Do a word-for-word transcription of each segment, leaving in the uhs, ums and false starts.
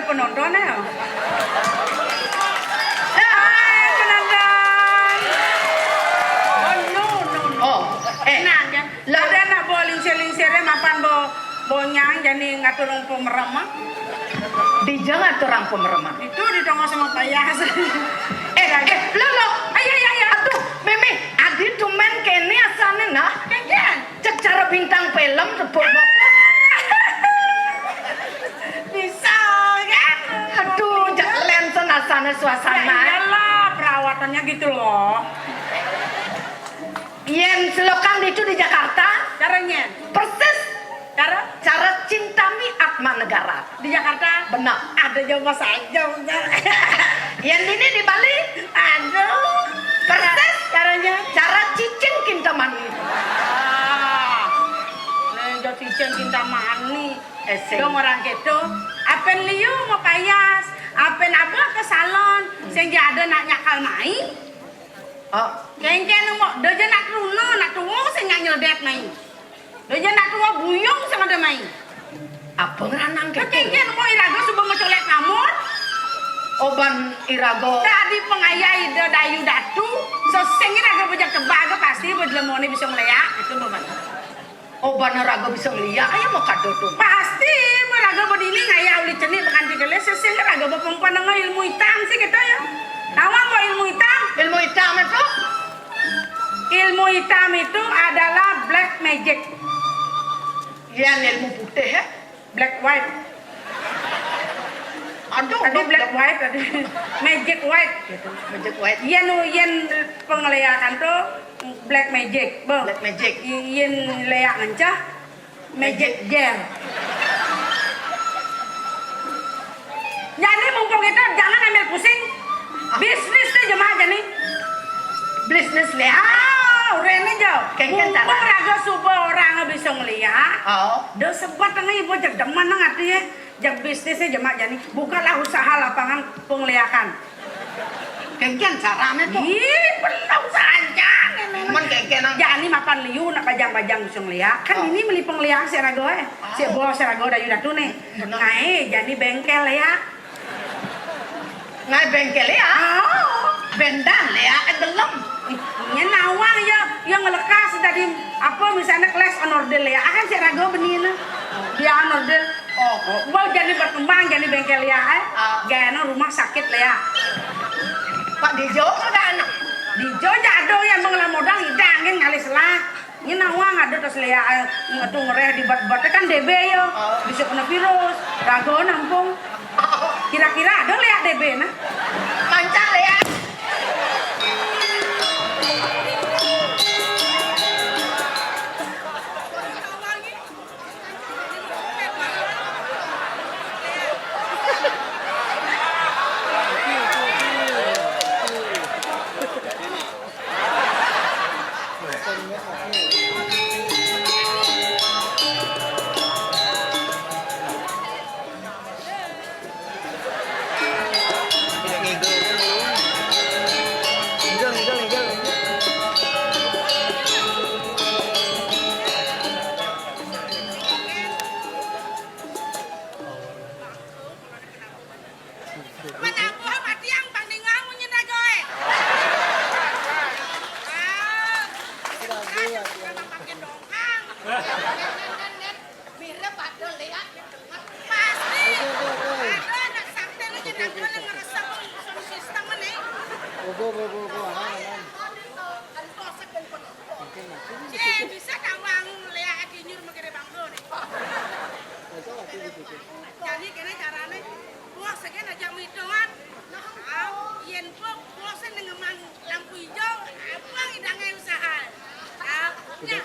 Penonton ya. Hai, penonton. Oh, no, no, no. Oh, eh. Tenang ya. Lah, ada nak bawa lingsir-lingsirnya mapan bawa bonyang jani ngatur orang pemerem, ah. Dija ngatur orang pemerem, ah. Itu di tengah sama payas. Eh, eh, lo, lo. Ayo, ayo, ayo. Aduh, Mimi, adi tumen kene asane nah. Kenjen. Cek cara bintang film, tepuk. Bisa, kan? Aduh, jak lensen asane suasana. Ya iyalah, perawatannya gitu loh. Yen selokan ditu di Jakarta, caranya persis cara cara Cinta Miat Manegara. Di Jakarta? Benar. Ada jauh saja, benar. Yen ini di Bali? Aduh. Persis caranya cara Cicing Kintamani. Ah. Lejo Cicing Kintamani. Eh, sing. Dong orang gitu. Apen liu mau payas, apen abah ke salon, sing ada nak nyakal mai. Oh. Kengken mau, dojo nak truna, nak tuwo sing nak nyedet mai. Dojo nak tuwo buyung sing ada mai. Apa ngeranang kengken? Kengken mau iraga suba mau colek kamur. Oban iraga. Tadi pengayai ida dayu datu, sesing iraga bejak tebak ga pasti bedelemone bisa ngeleak, itu beban. Oh, bana raga bisa ngeliak, ayo mau kado tuh. Pasti, bana raga bedini ngayah uli cenik bekanti gelis, sesing raga bepempan dengan ilmu hitam sih kita ya. Tahu apa ilmu hitam? Ilmu hitam itu? Ilmu hitam itu adalah black magic. Yan ilmu putih ya? Black white. Aduh, tadi black white tadi. Magic white gitu. Magic white. Yen yen pengeleakan tuh black magic, boh. Black magic. I- Yen leak ngencah magic gel. Jadi mumpung kita jangan ambil pusing. Bisnis tuh jemaah jadi. Bisnis leak. Ah, urene jo. Kengken cara. Mumpung raga suba orang bisa ngeliat. Oh. Do sebat tengah ibu jeg demen nang ati ya. Jeg bisnisnya jemak jani. Bukalah usaha lapangan pengeliakan. Kengken carane tuh. Ih, perlu saja nih. Cuman kengken nang. Jani mapan liu nak bajang-bajang bisa ngeliak. Kan ini meli pengeliak si raga eh. Si bos si raga dayu datu nih. Bener. Ngae jani bengkel ya. Ngai bengkel ya? Oh. Bendan ya, eh, gelem. Nya nawang ya, ya ngelekas tadi apa misalnya kelas on order ya, kan si raga benina. Dia on order. Oh, gua jadi berkembang jadi bengkel ya, eh. Ah. Gaya rumah sakit ya. Pak Dijo sudah anak. Dijo jado yang mengelah modal idang kan ngalis lah. Ini nawang ada terus leak, eh, ngetu ngereh di bat-bat kan D B ya. Oh. Bisa kena virus. Raga nampung. Kira-kira ada leak D B nah. Lancar leak. Mana gua mati yang banding kamu nyendak gue. Ah, makin dongkang. Mirip ada leak. Pasti. Ada anak sakti lu nyendak gue yang ngeresep sound system nih. Ogo, ogo, ogo, aman, aman. Ada kosek dan penuh. Cih, bisa tawang leak ati nyur makere bangko nih. Jani kene carane, bos kene aja mitungan. Ah, yen bos, bos ngemang lampu hijau, apa idange usaha? Ah, ya.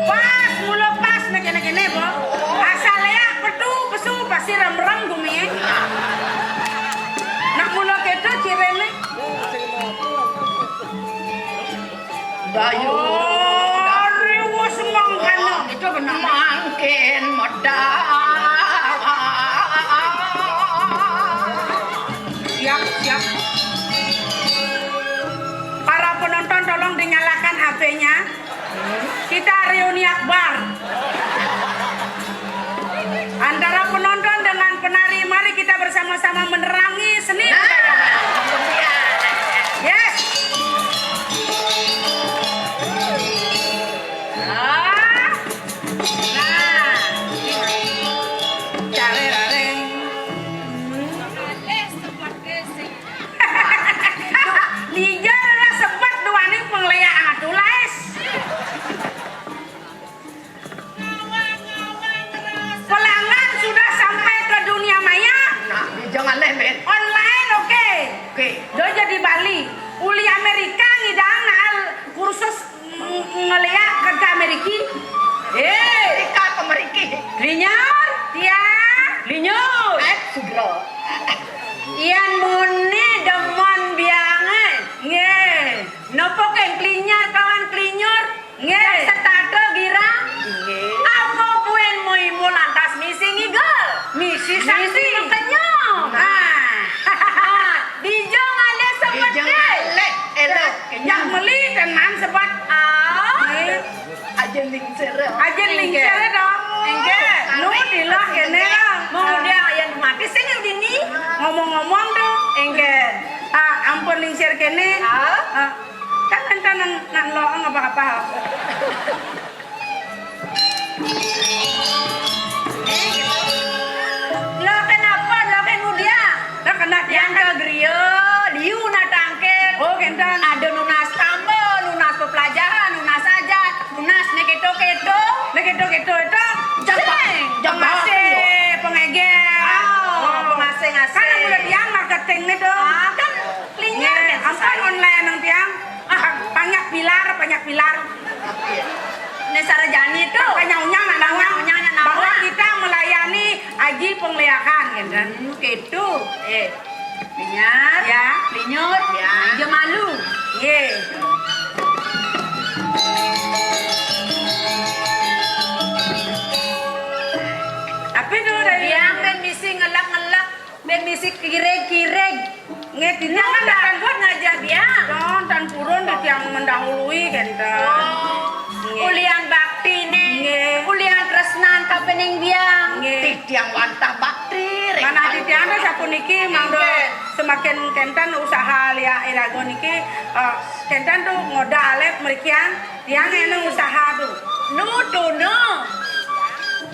Pas, mula pas, nak kene-kene, bo. Asal ya, petu, pesu, pasti rem-rem gumi, eh. Nak mula keto, cirene. Dayu. Oh, riwus Mangkin medal. Siap, siap. Para penonton, tolong dinyalakan H P-nya. Kita reuni akbar. Antara penonton dengan penari, mari kita bersama-sama menerangi seni budaya Bali. Yes. Ah. Nah. Carerareng. Dijal lah sebat duaning pangléak atuh, Lais. Pelanggan sudah sampai ke dunia maya. Nah, di jangan lembet. Online, oke. Oke. Dia jadi Bali. Uli Amerika ngidang naal kursus ng-, ngeliat ke Ameriki. Eh, Amerika ke Ameriki. Linyur, ya. Linyur. Eh, segera. Yan muni demen biange. Nggih. Nopo keng klinyar kawan klinyur? Nggih. Setata girang? Nggih. Apa buen moimo lantas misi ngigel? Misi sakti. Misi kenyang. Nah. Ah, dijo ngalih sebete. Dijo ngalih, elok. Yang meli tenan sebet. Ah. Nggih. Aja lingsir. Aja lingsir dong. Enggak. Nu dilah kene lah. Mau dia yang mati sing yang dini. Ngomong-ngomong tuh. Enggak. Ah, ampun lingsir kene. Ah. Ah. Kan enten nang, nang lo apa-apa. Lo kenapa? Lo kan mudia. Lah kena tiang. Yang ke griya, liu na tangkil. Oh, kenten. Ada nunas tambel, nunas pepelajahan, nunas ajar, nunas ne keto-keto. Ne keto-keto itu. Japa, sing. Japa, pengase, sing. Pengeger. Oh, oh, pengase-ngase. Kan aku udah tiang marketing ne tuh. Ah, kan linyar. Nggih, kan ampun susah. Online nang tiang. Ah, banyak pilar, banyak pilar. Ini Sarjani tuh. Panyaunyang anak. Panyaunyang anak. Bahwa kita melayani aji pengliakan, gitu. Hmm, gitu. Eh, linyar. Ya. Linyur. Ya. Aja malu. Ye. Tapi tuh dari yang ben misi ngelak-ngelak. Ben misi kireg-kireg. Nggih, dina kan tan purun ngajak biang. Don, tan purun di tiang mendahului, kenten. Oh. Nggih. Ulian bakti nih. Nggih. Ulian tresnan kapening biang. Nggih. Titiang wantah bakti, ring. Mana titiang tuh sapuniki, mangda semakin kenten usaha liak iraga niki, eh, kenten tuh ngoda alep merikian, tiang eneng usaha tuh. Nu tuna.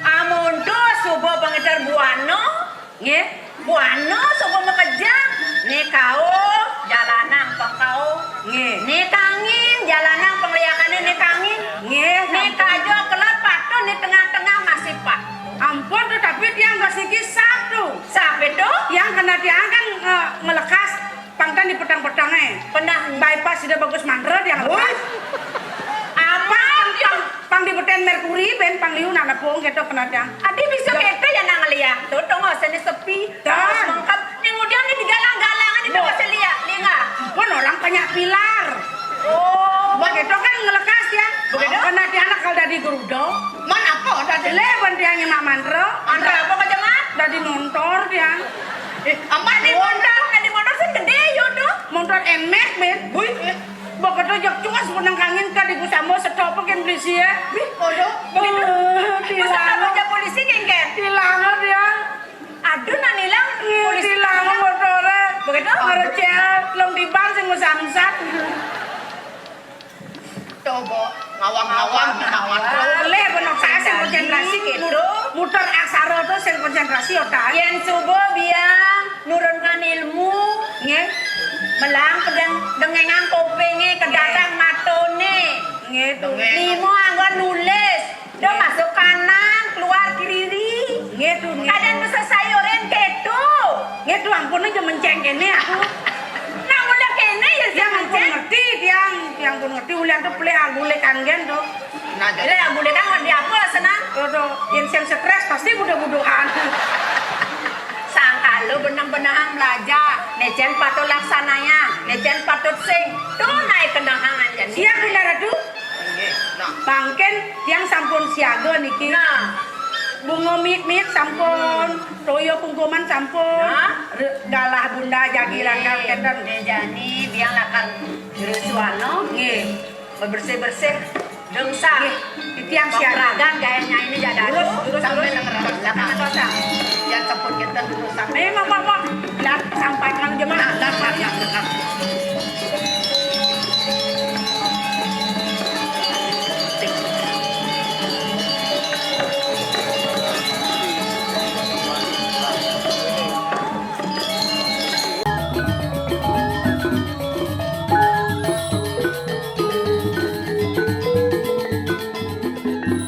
Amun tuh suba pangiter buana. Nggih. Buana suba makejang, né kauh, jalanang pang kauh. Nggih. Né kangin, jalanang pangliakané né kangin. Nggih, né sampun. Kaja kelat patut, né tengah-tengah masih patut. Ampun tuh, tapi tiang masih kisah tuh. Sape tuh? Tiang kena tiang kan, eh, ngelekas pang tan di petang-petangé. Pernah. Bypass sudah bagus mantra tiang lepas. Woi. Apa? Pang, pang, pang di beten Merkuri, ben pang liu nak nepung gitu kena tiang. Adi bisa kita ya nang liak tuh, tong seni sepi. Terus mengkap, ning udian nih digalang-galangan itu masih liak, liak nggak? Pun orang banyak pilar. Oh. Begitu kan ngelekas ya. Begitu? Karena dia anak kalau dari gerudo. Man apa tadi? Leh, ban dia nyemak mantra. Mantra apa, Pak Jamat? Dari montor dia. Eh, apa di montor? Kan di montor sing gedé, yo, tuh. Montor Nmax, Ben. Wih. Begitu jek cuas menang kangin ka di Kusama setok pekin berisi ya. Wih, aduh. Begitu. Eh, Kusama tilang. Kerja polisi, kengken. Tilang dia. Aduh, nanilang. Ih, polisi tilang motoré. Begitu? Ngerecel, lem diban sing ngesamsat. Coba ngawang-ngawang, ngawang. Leh, bener saya sing konsentrasi gitu. Muter aksara tuh sing konsentrasi otak. Yén suba biang nurunkan ilmu. Nggih. Melang pedang dengengan kupingé, kedatang matané. Nggih, tuh. Lima anggon nulis. Dah masuk kanan, keluar kiri. Nggih, tuh, nggih. Kadang bisa sayurin keto. Nggih, tuh, ampun aja menceng kene aku. Nah, mulai kene ya, tiang ampun menceng. Ngerti, tiang, tiang pun ngerti, ulian tuh pelih agulé kanggen tuh. Nah, jadi agulé kan ngerti apa, senang? Tuh, tuh, yang sing stres pasti buduh-buduhan. Sangkalo benang-benang belajar, necen patut laksananya, necen patut sing. Tuh, naik kendangan aja. Siap, Bunda Ratu. Nggih. Nah. Mangkin tiang sampun siaga niki. Nah. Bunga mit-mit sampun, toya kungkuman sampun. Nah. Re-, galah bunda jagi langkal kenten. Nggih, jani biang lakar jero suana. Nggih. Bebersih-bersih. Dengsa. Nggih, titiang siaga. Peragan gaya nyanyi jadado. Terus, terus, sambil terus. Lakar kosong. Yang seput kenten terus sambil. Memang, Mak, Mak. Lah, sampaikan aja, Mak. Nah, nah, nah, nah, nah.